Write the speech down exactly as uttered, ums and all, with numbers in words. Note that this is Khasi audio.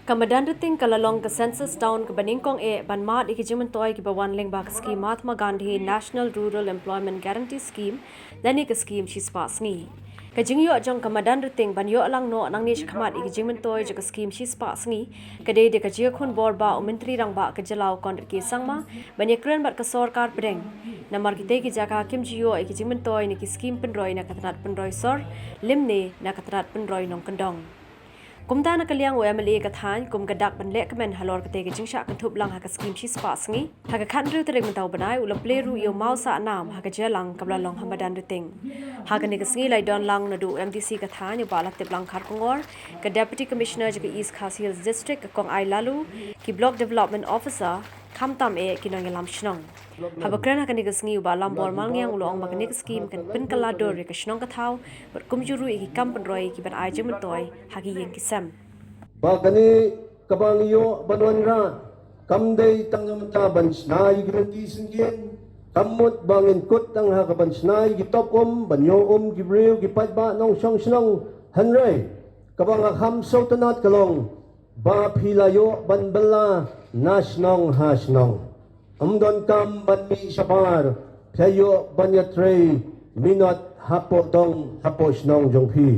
Ka Madanrting ka la long ka census town kaba nyngkong eh ban mad ïa ki jingmyntoi kiba wan lyngba ka skhim Mahatma Gandhi National Rural Employment Guarantee Scheme lane ka skhim shispah sngi. Ka jingïoh jong ka Madanrting ban ïoh lang noh nangne shakhmat ïa ki jingmyntoi jong ka skhim shispah sngi ka dei da ka jingïakhun bor ba u Myntri Rangbah ka jylla u Conrad K Sangma ban ïakren bad ka sorkar pdeng. Namar kitei ki jaka kim ju ïoh ïa ki jingmyntoi na ki skhim pynroi na ka tnat pynroi sor lymne na ka tnat pynroi nongkyndong. Kumta na ka liang u M L A ka thaiñ kum ka dak ban lehkmen halor katei ka jingshah kynthup lang ha ka skhim shispah sngi, ha ka khathynriew tarik mynta u bnai u la plie ruh ïa u mawsah nam ha ka jingïalang kaba la long ha Madanrting. Ha kane ka sngi la don lang naduh u M D C ka thaiñ u Bah Latiplang Kharkongor, ka Deputy Commissioner jong ka East Khasi Hills District ka Kong Ai Laloo, ki Block Development Officer, khamtam eh ki nongïalam shnong. Haba kren ha kane ka sngi u Bah Lambor Malngiang u la ong ba kane ka skhim kan pynkylla dur ïa ka shnong ka thaw bad kumjuh ruh ïa ki kam pynroi kiban ai jingmyntoi ha ki ïing ki sem. Ba kane kaba ngi ïoh ban wanrah kam dei tang namar ban shna ïa ki lynti syngkien, kam mut ba ngin kut tang ha kaban shna ïa ki top um ban ïoh um ki briew ki paidbah nongshong shnong, hynrei kaba nga kham sngewtynnat ka long ba phi la ïoh ban bylla na shnong ha shnong. Ym donkam ban mih shabar, phi ïoh ban ïatrei minot hapoh dong hapoh shnong jong phi.